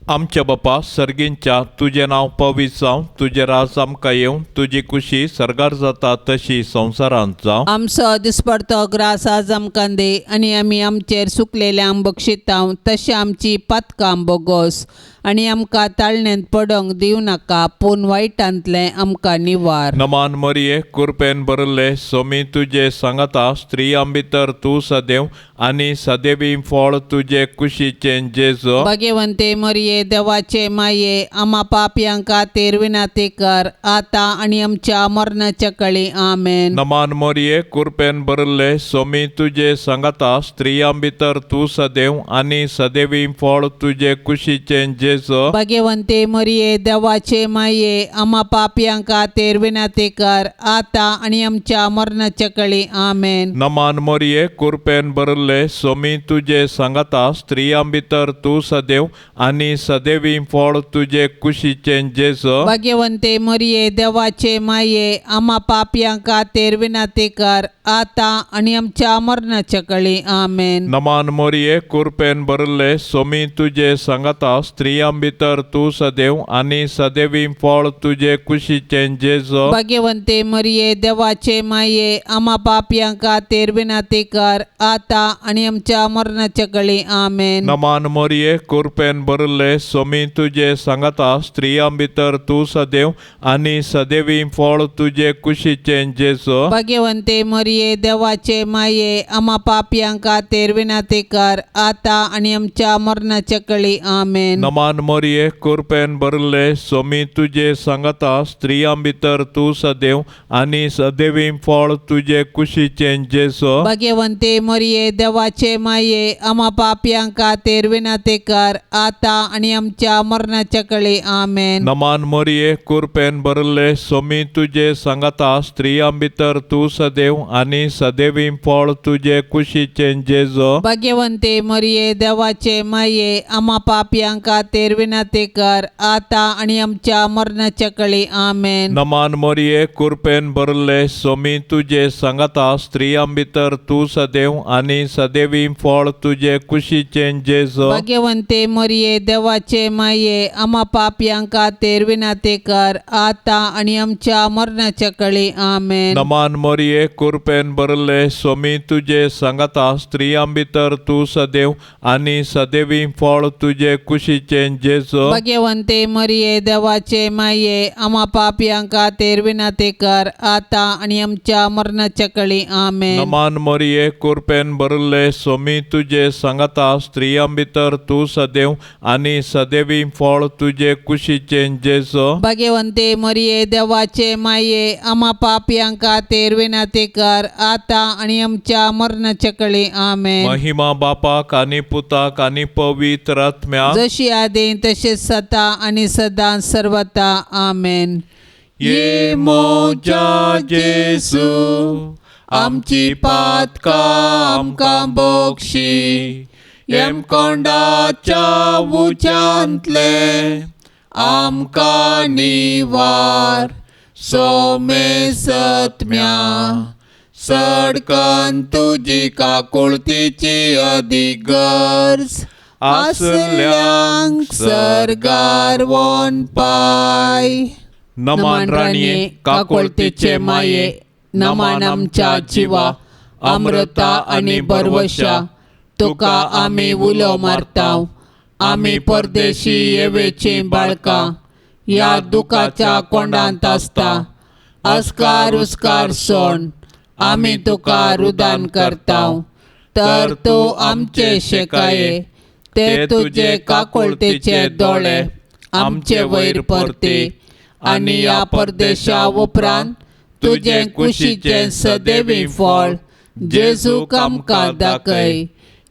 आमच्या बापा सर्गींच्या, तुजें नांव पवित्र जावं, तुजें राज आमकां येवं, तुजी कुशी सर्गार जाता तशी संवसारांत जावं.
आमचो दिसपडतो ग्रास आज आमकां दी आनी आमी आमचेर सुकलेल्यांक बक्षितांव तशें आमची पातकां बोगोस आनी आमकां ताळण्यांत पडोंक दिवं नाका पूण वायटांतलें आमकां निवार.
नमान मरिये, कुरपेन भरिल्ले, सोमी तुजे सांगाता, स्त्रियां भितर तूं सदैव आनी सदैवी फळ तुजे कुशीचें जेजू.
भगवंते मरिये देवाचे माये, आमा पापयां खातीर विनंती कर आतां आनी आमच्या मरणाच्या कळी. आमेन.
नमान मरिये, कुरपेन भरिल्ले, सोमी तुजे सांगाता, स्त्रियां भितर तूं सदैव आनी सदैवी फळ तुजे कुशीचें जेजू. जेजू।
भगवंते मरिये देवाचे माये आम्हा पापयां खातीर विनंती कर आता आनी आमच्या मरणाच्या कळी आमेन।
नमान मोरये कुरपेन भरले सोमी तुजे सांगाता स्त्रियां भितर तूं सदैव आनी सदैवी फळ तुजे कुशीचें जेजू।
भगवंते मरिये देवाचे माये आम्हा पापयां खातीर विनंती कर आता आनी आमच्या मरणाच्या कळी आमेन।
नमान मोरये कुरपेन भरले सोमी तुजे सांगाता स्त्रियां भितर तूं सदैव आनी सदैवी फळ तुजे कुशीचें जेजू।
भगवंते मरिये देवाचे माये आम्हा पापयां खातीर विनंती कर आता आनी आमच्या मरणाच्या कळी आमेन।
नमान मोरये कुरपेन भरले सोमी तुजे सांगाता स्त्रियां भितर तूं सदैव आनी सदैवी फळ तुजे कुशीचें जेजू।
भगवंते मरिये देवाचे माये आम्हा पापयां खातीर विनंती कर आता आनी आमच्या मरणाच्या कळी आमेन।
नमान मोरये कुरपेन भरले सोमी तुजे सांगाता स्त्रियां भितर तूं सदैव आनी सदैवी फळ तुजे कुशीचें जेजू।
भगवंते मरिये देवाचे माये आम्हा पापयां खातीर विनंती कर आता आनी आमच्या मरणाच्या कळी आमेन।
नमान मोरये कुरपेन भरले सोमी तुजे सांगाता स्त्रियां भितर तूं सदैव आनी सदैवी फळ तुजे कुशीचें जेजू।
भगवंते मरिये देवाचे माये आम्हा पापयां खातीर विनंती कर आता आनी आमच्या मरणाच्या कळी आमेन।
नमान मोरये कुरपेन भरले सोमी तुजे सांगाता स्त्रियां भितर तूं सदैव आनी सदैवी फळ तुजे कुशीचें जेजू।
भगवंते मरिये देवाचे माये आम्हा पापयां खातीर विनंती कर आता आनी आमच्या मरणाच्या कळी आमेन।
नमान मोरये कुरपेन भरले सोमी तुजे सांगाता स्त्रियां भितर तूं सदैव आनी सदैवी फळ तुजे कुशीचें जेजू।
भगवंते मरिये देवाचे माये आम्हा पापयां खातीर विनंती कर आता आनी आमच्या मरणाच्या कळी आमेन।
नमान मोरये कुरपेन भरले सोमी तुजे सांगाता स्त्रियां भितर तूं सदैव आनी सदैवी फळ तुजे कुशीचें जेजू।
भगवंते मरिये देवाचे माये आम्हा पापयां खातीर विनंती कर आता आनी आमच्या मरणाच्या कळी आमेन।
महिमा बापाक आनी पुताक आनी पवित्र आत्म्याक,
जशी आदी तशीच सता आनी सदां सर्वता आमेन।
ये मोजा जेजू आमची पातकां आमकां बोक्षी, यमकोंडाच्या उच्यांतले आमकां निवार, सोमे सत्म्या सडकन तुजी काकुळतीची अदीक गरज आसल्यांक सर्गार वोन पाय।
नमान राणये काकुळतीचे माये, नमान आमच्या जिवा अमृता आनी बरवशा, तुका आमी उलो मारता। आमी परदेशी येवेची बाळकां ह्या दुखाच्या कोंडांत आसता, अस्कार उस्कार सोण आमी तुका रुदान करता। तर तूं आमचे शेकाये ते तुजे काकुळतीचे दोळे आमचे वयर परती आनी ह्या परदेशा उपरांत तुजें कुशीचें सदैवी फळ जेजूक आमकां दाखय।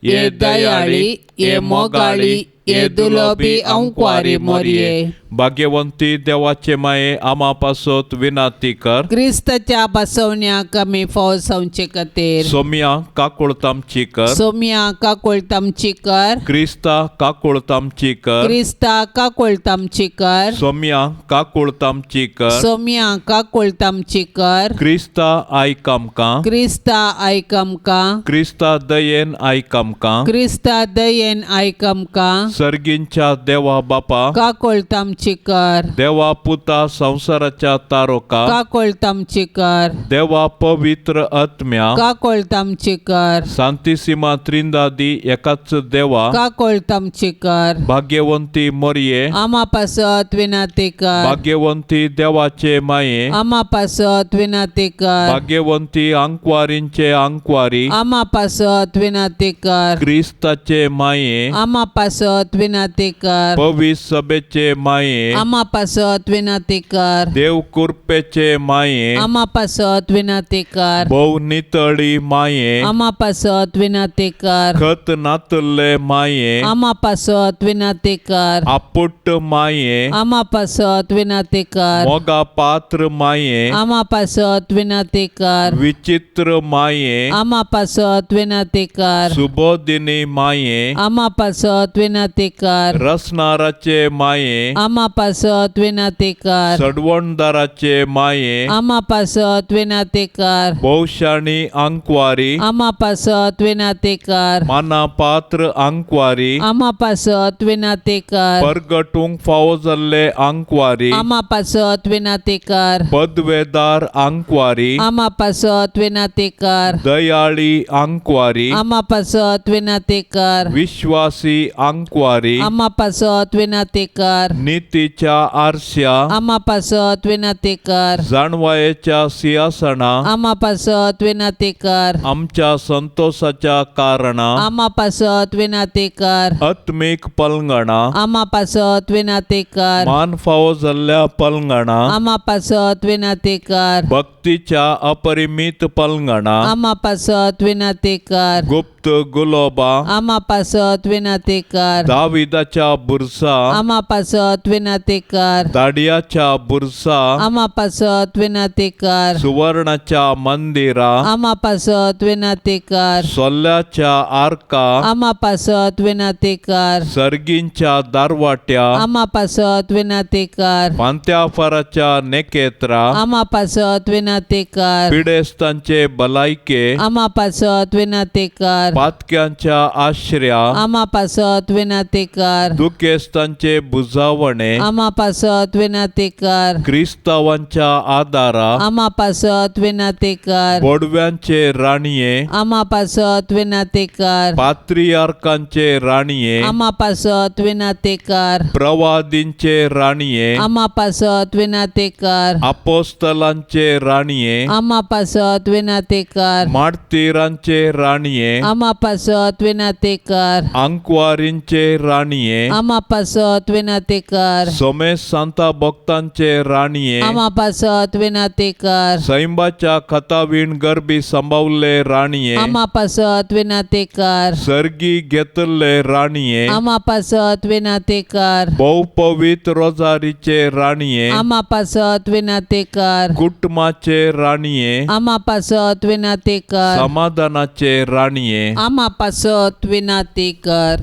ये दयाळी, ये मोगाळी, ये दुलोबी अंकवारी मोरये,
भाग्यवंती देवाचे माये आमा पासत विनाती कर।
क्रिस्ताच्या बसवण्याक आमी फाव जावचे खातीर
सोम्या काकुळतामची कर,
सोम्या काकुळतामची कर,
क्रिस्ता काकुळतामची कर,
क्रिस्ता काकुळतामची कर,
सोम्या काकुळतामची कर,
सोम्या काकुळतामची कर,
क्रिस्ता आयक आमकां,
क्रिस्ता आयक आमकां,
क्रिस्ता दयेन आयक आमकां,
क्रिस्ता दयेन आयक आमकां,
सर्गींच्या देवा बापा
काकुळतामची कर,
देवा पुता संवसाराच्या तारोका
काकुळतामची कर,
देवा पवित्र आत्म्या
काकुळतामची कर,
सांतिसिमा त्रिंदादी एकाच देवा
काकुळतामची कर,
भाग्यवंती मोरये
आमा पासत विनंती कर,
भाग्यवंती देवाचे माये
आमा पासत विनंती कर,
भाग्यवंती आंकवारींचे आंकवारी
आमा पासत विनंती कर,
क्रिस्ताचे माये
आमा पासत पासत विनंती कर.
पवित्र सभेचे माये,
आमा पासत विनंती कर.
देव कुरपेचे माये,
आमा पासत विनंती कर.
भोव नितळी माये,
आमा पासत विनंती कर.
खत नातल्ले माये,
आमा पासत विनंती कर.
आपुट्ट माये,
आमा पासत विनंती कर.
मोगा पात्र माये,
आमा पासत विनंती कर.
विचित्र माये,
आमा पासत विनंती कर.
सुबोधिनी माये,
आमा पासत विनंती कर.
रसनाराचे माये,
आमा पासत विनंती कर.
सडवणदाराचे माये,
आमा पासत विनंती कर.
भोवशाणी आंकवारी,
आमा पासत विनंती कर.
माना पात्र आंकवारी,
आमा पासत विनंती कर.
परगटूंक फावो जाल्ले आंकवारी,
आमा पासत विनंती कर.
पदवेदार आंकवारी,
आमा पासत विनंती कर.
दयाळी आंकवारी,
आमा पासत विनंती कर.
विश्वासी आंकवारी,
आमा पासत विनंती कर.
नितीच्या आरश्या,
आमा पासत विनंती कर.
जाणवायेच्या सिंहासना,
आमा पासत विनंती कर.
आमच्या संतोषाच्या कारणा,
आमा पासत विनंती कर.
आत्मीक पलंगणा,
आमा पासत विनंती कर.
मान फावो जाल्ल्या पलंगणा,
आमा पासत विनंती कर.
भक्तीच्या अपरिमीत पलंगणा,
आमा पासत विनंती कर.
गुप्त गुलोबा,
आमा पासत विनंती कर.
दाविदाच्या बुरसा,
आमा पासत विनंती कर.
दाडियाच्या बुरसा,
आमा पासत विनंती कर.
सुवर्णाच्या मंदिरा,
आमा पासत विनंती कर.
सोल्ल्याच्या आर्का,
आमा पासत विनंती कर.
सर्गींच्या दारवाट्या,
आमा पासत विनंती कर.
पांत्याफाराच्या नेकेत्रा,
आमा पासत विनंती कर.
पिडेस्तांचे भलायके,
आमा पासत विनंती कर.
पातक्यांच्या आश्र्या,
आमा पासत विनंती कर.
दुखेस्तांचे बुजावणे,
आमा पासत विनंती कर.
क्रिस्तावांच्या आदारा,
आमा पासत विनंती कर.
बोडव्यांचे राणये,
आमा पासत विनंती कर.
पात्रियार्कांचे राणये,
आमा पासत विनंती कर.
प्रवादींचे राणये,
आमा पासत विनंती कर.
अपोस्तलांचे राणये,
आमा पासत विनंती कर.
मार्तीरांचे राणये,
आमा पासत विनंती कर.
आंकवारींचे राणये,
आमा पासत विनंती कर.
सोमेश सांता भक्तांचे राणये,
आमा पासत विनंती कर.
सैंबाच्या खतावीण गरबी सांबावल्ले राणये,
आमा पासत विनंती कर.
सर्गी घेतल्ले राणये,
आमा पासत विनंती कर.
भोव पवित्र रोजारीचे राणये,
आमा पासत विनंती कर.
कुटुंबाचे राणये,
आमा पासत विनंती कर.
समाधानाचे राणये,
आमा पासत विनंती कर.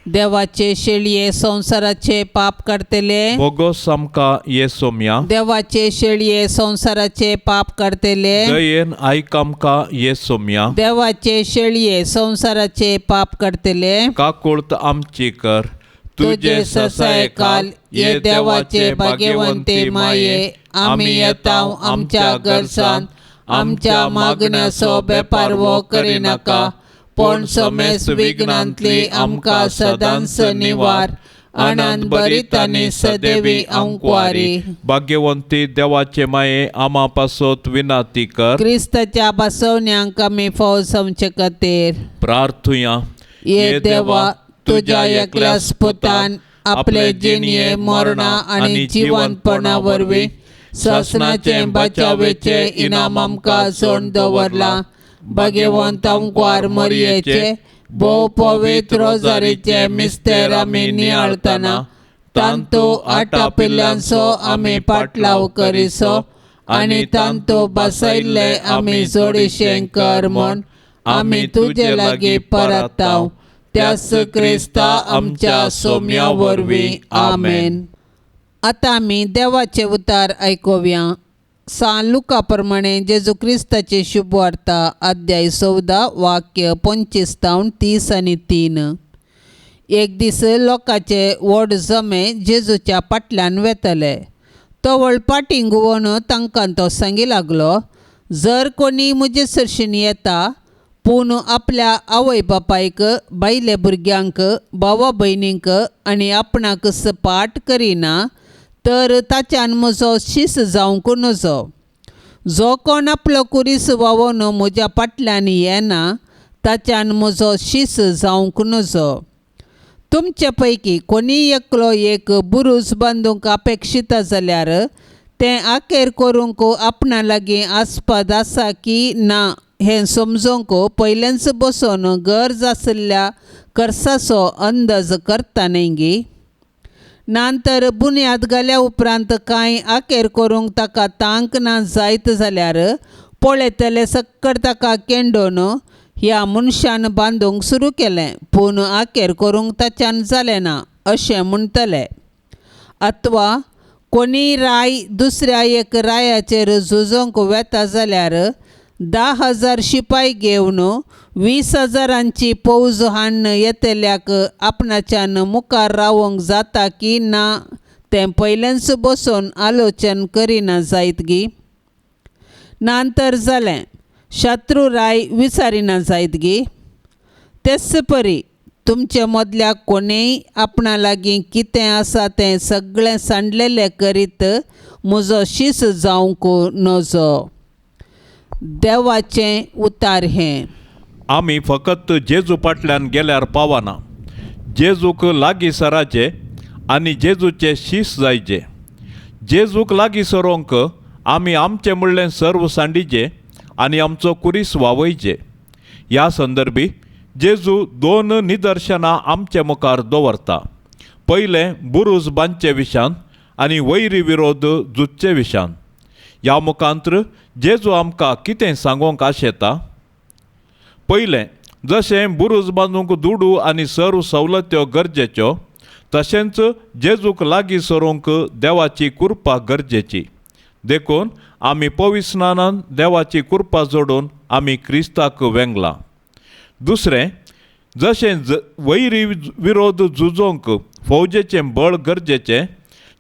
देवाचे शेळये संवसाराचे पाप काडतले.
भोगोस आमकां ये सोम्या,
देवाचे शेळये संवसाराचे पाप काडतले.
दयेन आयक आमकां ये सोम्या,
देवाचे शेळये संवसाराचे पाप काडतले.
काकुळत आमची कर.
तुजे ससायकाल ये देवाचे भाग्यवंते माये, आमी येता आमच्या गरसान, आमच्या मागण्याचो बेपारवो करिनाका, पूण समेस विघ्नांतली आमकां सदांच निवार. आनंद भरीत आनी सदैवी अंकवारी.
भाग्यवंती देवाचे माये, आमा पासत विनाती कर.
क्रिस्ताच्या बसवण्यांक आमी फौज समचे खातीर
प्रार्थुया.
ये देवा, तुज्या एकल्याच पुतान आपले जिणये मरणा आनी जिवंतपणा वरवीं सासणाचे बचावेचे इनाम आमकां सोड दवरलां. भाग्यवंत आमकार मरयेचे भोव पवित्र रोजारीचे मिस्तेर आमी नियाळतना तांतू आटापिल्ल्यांचो आमी पाटलाव करिसो आनी तांतू बसयल्ले आमी जोडीशें कर म्हूण आमी तुजे लागीं परताव. त्याच क्रिस्ता आमच्या सोम्या वरवीं. आमेन. आतां आमी देवाचे उतार आयकुया. सान लुका प्रमाणे जेजू क्रिस्ताची शुभवार्ता, अध्याय 14, वाक्य 25 तावन 30 आनी 3. एक दीस लोकांचे व्हड जमे जेजूच्या फाटल्यान वेतले. तो व्हड पाटी घुंवोन तांकां तो सांगी लागलो, जर कोणी म्हजे सरशीन येता पूण आपल्या आवय बापायक, बायले भुरग्यांक, भावा भयणींक आनी आपणाक सपाट करिना तर ताच्यान म्हजो शीस जावंक नजो. जो कोण आपलो कुरीस वावोन म्हज्या फाटल्यान येना ताच्यान म्हजो शीस जावंक नजो. तुमचे पैकी कोणीय एकलो एक बुरूज बांदूंक अपेक्षीत जाल्यार तें आखेर करूंक आपणा लागीं आस्पद आसा की ना हें समजूंक पयलेंच बसून गरज आशिल्ल्या खर्चाचो अंदाज करता न्ही गी. नंतर बुन्याद घाल्या उपरांत कांय आखेर करूंक ताका तांक ना जायत जाल्यार पळयतले सक्कड ताका केंडोवन ह्या मनशान बांदूंक सुरू केलें पूण आखेर करूंक ताच्यान जालें ना अशें म्हणटले. अथवा कोणीय राय दुसऱ्या एक रायाचेर झुजोंक वेता जाल्यार 10,000 शिपाय घेवन 20,000 फौज हाडून येतल्याक आपणाच्यान मुखार रावंक जाता की ना तें पयलेंच बसून आलोचन करिना जायत गी. नंतर जालें शत्रू राय विचारिना जायत गी. तेच परी तुमचे मदल्या कोणेय आपणा लागीं कितें आसा तें सगळें सांडलेलें करीत म्हजो शीस जावंक नजो. देवाचें उतार हें.
आमी फकत जेजू फाटल्यान गेल्यार पावना, जेजूक लागीं सराचे आनी जेजूचे शीस जायचे. जेजूक लागीं सरोंक आमी आमचें म्हणलें सर्व सांडीचे आनी आमचो कुरीस वावयचे. ह्या संदर्भी जेजू दोन निदर्शनां आमचे मुखार दवरता. पयलें बुरूज बांदचे विशान आनी वैरी विरोध झुजचे विशान. ह्या मुखांत्र जेजू आमकां कितें सांगोंक आशेता. पयलें, जशें बुरूज बांदूंक दुडू आनी सर्व सवलत्यो गरजेच्यो तशेंच जेजूक लागीं सरूंक देवाची कृपा गरजेची. देखून आमी पविस्नानान देवाची कृपा जोडून आमी क्रिस्ताक वेंगला. दुसरें, जशें वैरी विरोध झुजोंक फौजेचें बळ गरजेचें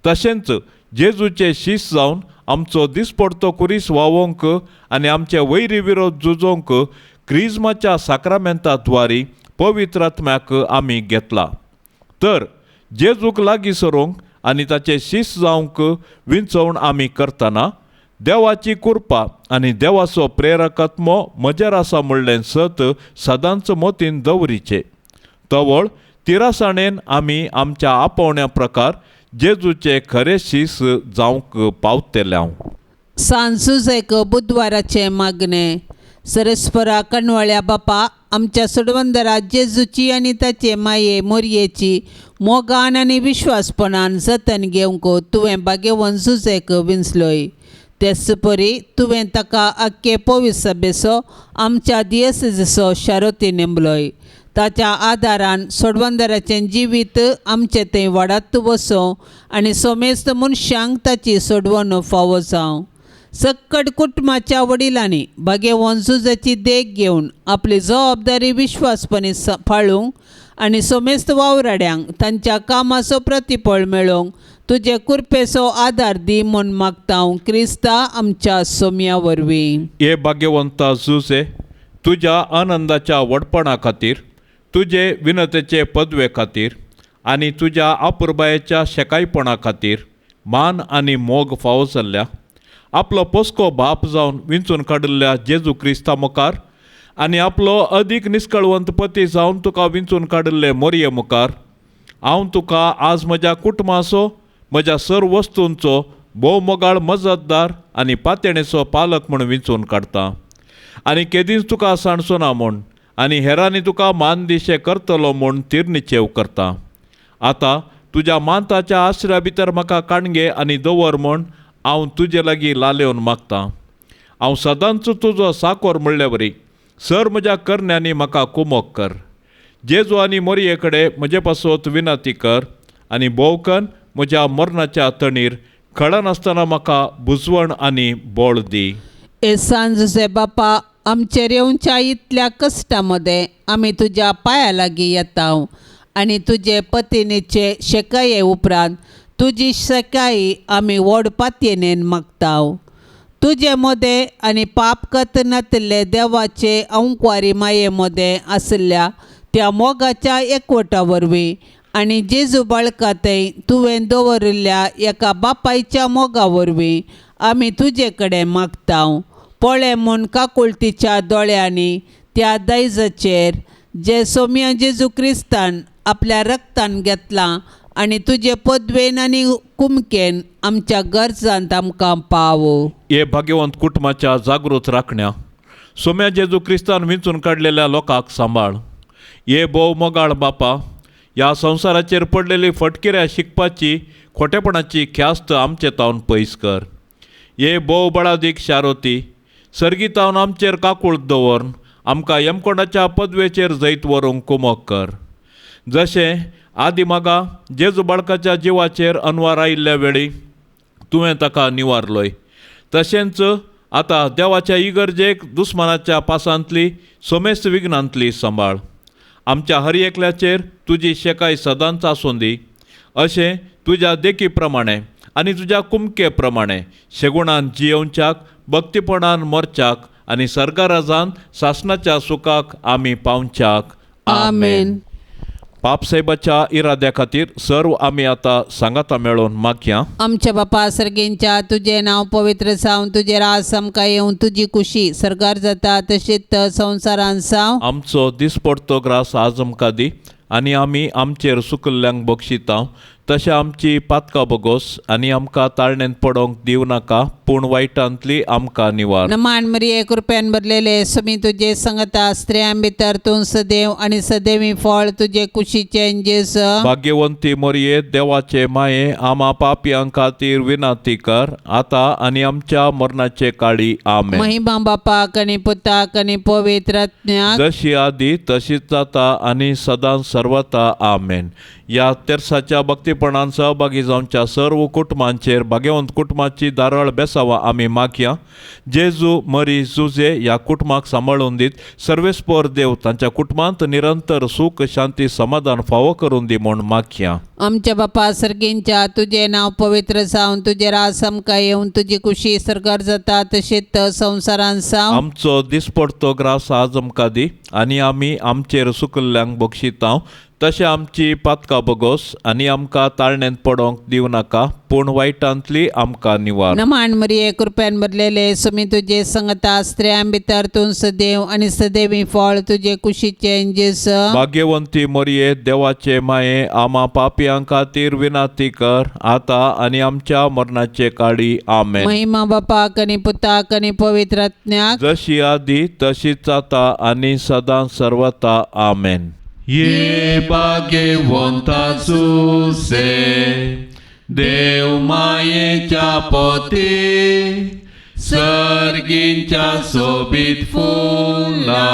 तशेंच जेजूचे शीस जावन आमचो दिसपडतो कुरीस वावोंक आनी आमचे वैरी विरोध झुजोंक क्रिज्माच्या साक्रामेंता द्वारी पवित्र आत्म्याक आमी घेतला. तर जेजूक लागीं सरूंक आनी ताचे शीस जावंक विंचवण आमी करतना देवाची कृपा आनी देवाचो प्रेरकात्मो म्हजेर आसा म्हणलें सत सदांच मोतीन दवरीचें. तवळ तिरासाणेन आमी आमच्या आपोवण्या प्रकार जेजूचे खरे शीस जावंक पावतले. हांव
सांजुजेक बुधवाराचें मागणें. सरस्परा कणवळ्या बापा आमच्या सोडवंदरा जेजूची आनी ताचे माये मोरयेची मोगान आनी विश्वासपणान जतन घेवंक तुवें बागेवन जुजेक विंचलोय. तेच परी तुवें ताका आख्खे पवित्र सभेचो आमच्या दियेसेजचो शारोती नेमलोय. ताच्या आदारान सोडवंदराचें जिवीत आमचें थंय वाडत वचों आनी सोमेस्त मनशांक ताची सोडवण फावो जावं. सक्कड कुटुंबाच्या वडिलांनी भागेवन जुजाची देख घेवन आपली जबाबदारी विश्वासपणी पाळूंक आनी सोमेस्त वावराड्यांक तांच्या कामाचो प्रतिफळ मेळोवंक तुजे कृपेचो आदार दी म्हूण मागता हांव क्रिस्ता आमच्या सोम्या वरवीं.
हे भाग्यवंता जुजे, तुज्या आनंदाच्या व्हडपणा खातीर, तुजे विनतेचे पदवे खातीर आनी तुज्या अपुरबायेच्या शेकायपणा खातीर मान आनी मोग फावो जाल्ल्या आपलो पोसको बाप जावन विंचून काडिल्ल्या जेजू क्रिस्ता मुखार आनी आपलो अदीक निस्कळवंत पती जावन तुका विंचून काडिल्ले मोरये मुखार हांव तुका आज म्हज्या कुटुंबाचो, म्हज्या सर्व वस्तूंचो भोव मोगाळ मजतदार आनी पातयेणेचो पालक म्हूण विंचून काडटा आनी केदींच तुका सांडचो ना म्हूण आनी हेरांनी तुका मान दिशे करतलो म्हूण तिरनिचेव करता. आतां तुज्या मांताच्या आश्र्या भितर म्हाका काणगे आनी दवर म्हूण हांव तुजे लागीं लालेवन मागतां. हांव सदांच तुजो साकोर म्हणले वरी सर म्हज्या करण्यांनी म्हाका कुमोक कर. जेजू आनी मोरये कडेन म्हजे पासत विनंती कर आनी भोवकन म्हज्या मरणाच्या तणीर खळनासतना म्हाका बुजवण आनी बळ दी.
ए सांजुजे बापा, आमचेर येवच्या इतल्या कश्टा मदें आमी तुज्या पांया लागीं येता आनी तुजे पतिनीचे शेकाये उपरांत तुजी शेकाई आमी व्हड पातयेनेन मागता. तुजे मदें आनी पाप कत नातिल्ले देवाचे अंकवारी माये मदें आशिल्ल्या त्या मोगाच्या एकवटा वरवीं आनी जेजू बाळका थंय तुवें दवरिल्ल्या एका बापायच्या मोगा वरवीं आमी तुजे कडेन मागता. पळय म्हूण काकुळतीच्या दोळ्यांनी त्या दायजाचेर जे सोम्या जेजू क्रिस्तान आपल्या रक्तान घेतलां आनी तुजे पदवेन आनी कुमकेन आमच्या गरजांत आमकां पावो.
हे भाग्यवंत कुटुंबाच्या जागृत राखण्या सोम्या जेजू क्रिस्तान विंचून काडलेल्या लोकांक सांबाळ. हे भोव मोगाळ बापा, ह्या संवसाराचेर पडलेली फटकिऱ्या शिकपाची खोटेपणाची ख्यास्त आमचे तावन पयस कर. हे भोव बळादीक शारोती सर्गीतावन आमचेर काकूळ दवरून आमकां यमकोंडाच्या पदवेचेर जैत व्हरूंक कुमक कर. जशें आदी मागा जेजू बाळकाच्या जिवाचेर अनवार आयिल्ल्या वेळी तुवें ताका निवारलोय, तशेंच आतां देवाच्या इगर्जेक दुस्मानाच्या पासांतली सोमेस्त विघ्नांतली सांबाळ. आमच्या हर एकल्याचेर तुजी शेकाय सदांच आसूं दी, अशें तुज्या देखी प्रमाणे आनी तुज्या कुमके प्रमाणे शेगुणान जियेवच्याक, भक्तीपणान मरच्याक आनी सर्गाराजान सासणाच्या सुखाक आमी पावच्याक.
आमेन.
पापसाहेबाच्या इराद्या खातीर सर्व आमी आतां सांगाता मेळोवन मागया.
आमच्या बापा सर्गेंच्या तुजें नांव पवित्र जावं, तुजें राज आमकां येवं, तुजी कुशी सर्गार जाता तशीच संवसारान जावं.
आमचो दिसपडतो ग्रास आज आमकां दी आनी आमी आमचेर सुकल्ल्यांक बक्षिता तशें आमची पातकां बोगोस आनी आमकां ताळणेंत पडोंक दिवं नाका, पूण वायटांतली आमकां निवार.
नमान मरिये, कृपेन भरलेले सुमी तुजे संगता, स्त्रियां भितर तूं सदैव आनी सदैवी फळ तुजे कुशीचें जेज.
भाग्यवंती मोरये, देवाचे माये, आमा पापयां खातीर विनंती कर आतां आनी आमच्या मरणाचे काळी. आमेन.
महिमा बापाक आनी पुताक आनी पवित्र आत्म्याक,
जशी आदी तशीच जाता आनी सदां सर्वता. आमेन. ह्या तेर्साच्या भक्तीपणान सहभागी जावच्या सर्व कुटुंबांचेर भाग्यवंत कुटुंबाची दारळ बेसावा आमी मागया. जेजू मरी जुजे ह्या कुटुंबाक सांबाळून दीत सर्वेस्पोर देव तांच्या कुटुंबांत निरंतर सूख शांती समाधान फावो करून दी म्हूण मागया.
आमच्या बापा सर्गींच्या तुजें नांव पवित्र जावं, तुजें राज आमकां येवं, तुजी कुशी सर्गार जाता तशीच संवसारान जावं.
आमचो दिसपडतो ग्रास आज आमकां दी आनी आमी आमचेर सुकल्ल्यांक बक्षिता तशें आमची पातकां बोगोस आनी आमकां ताळणेंत पडोंक दिवं नाका, पूण वायटांतली आमकां निवार.
नमान मरिये, कृपेन भरलेले सुमी तुजे संगता, स्त्रियां भितर तूं सदैव आनी सदैवी फळ तुजे कुशीचें जेज.
भाग्यवंती मोरये, देवाचे माये, आमा पापयां खातीर विनंती कर आतां आनी आमच्या मरणाचे काळी. आमेन.
महिमा बापाक आनी पुताक आनी पवित्र आत्म्याक,
जशी आदी तशीच आतां आनी सदां सर्वता. आमेन. ये भाग्यवंता सुसे देव मायेच्या पोती सर्गींच्या सोबीत फुला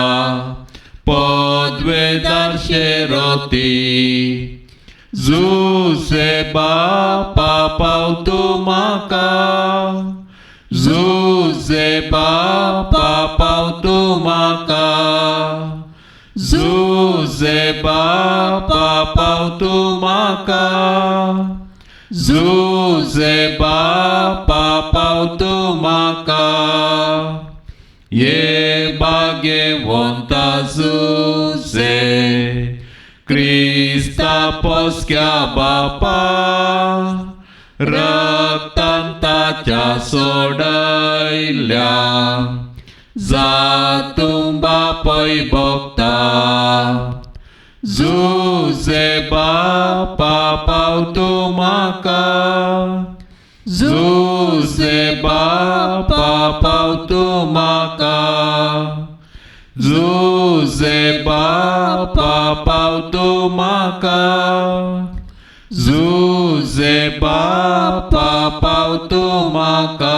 पदवेदार शेरोती जुसे बापा पाव तूं म्हाका, जुसे बापा पाव तूं म्हाका, जुसे बापा पाव तूं म्हाका, जुसे बापा पाव तूं म्हाका. ये भाग्यवंता जुसे क्रिस्ता पोसक्या बापा रक्तान ताच्या सोडयल्या जातूं बापय भोगता. जुसे बापा पाव तूं म्हाका, जुसे बापा पाव तूं म्हाका, जुसे बापा पाव तूं म्हाका, जुसे बापा पाव तूं म्हाका.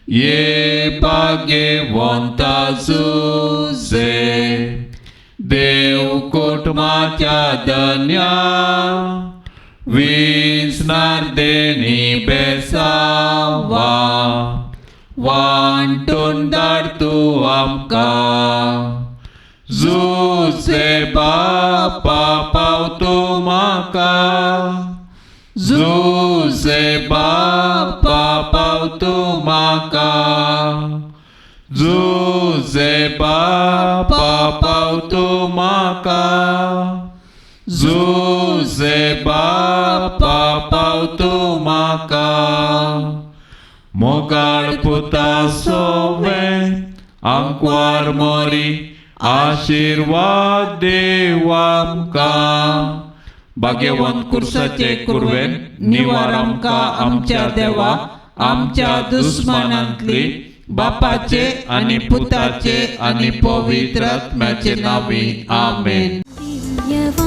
ये भाग्यवंता जुसे देव कुटुंबाच्या धन्या विसनार देणी बेसावा वांटून धाड तूं आमकां. जुसे बापा पाव तूं म्हाका, जुसे बापा पाव तूं म्हाका, जुसे बापा पाव तूं म्हाका, जुसे बापा पाव तूं म्हाका. मोगाळ पुता सोवे आंकवार मोरी आशिर्वाद देव आमकां. भाग्यवंत कुर्साचे कुरवेन निवार आमकां आमच्या देवा, आमच्या दुस्मानांतली, बापाचे आनी पुताचे आनी पवित्र आत्म्याचे नांवी. आमेन.
दिव्यवाणी.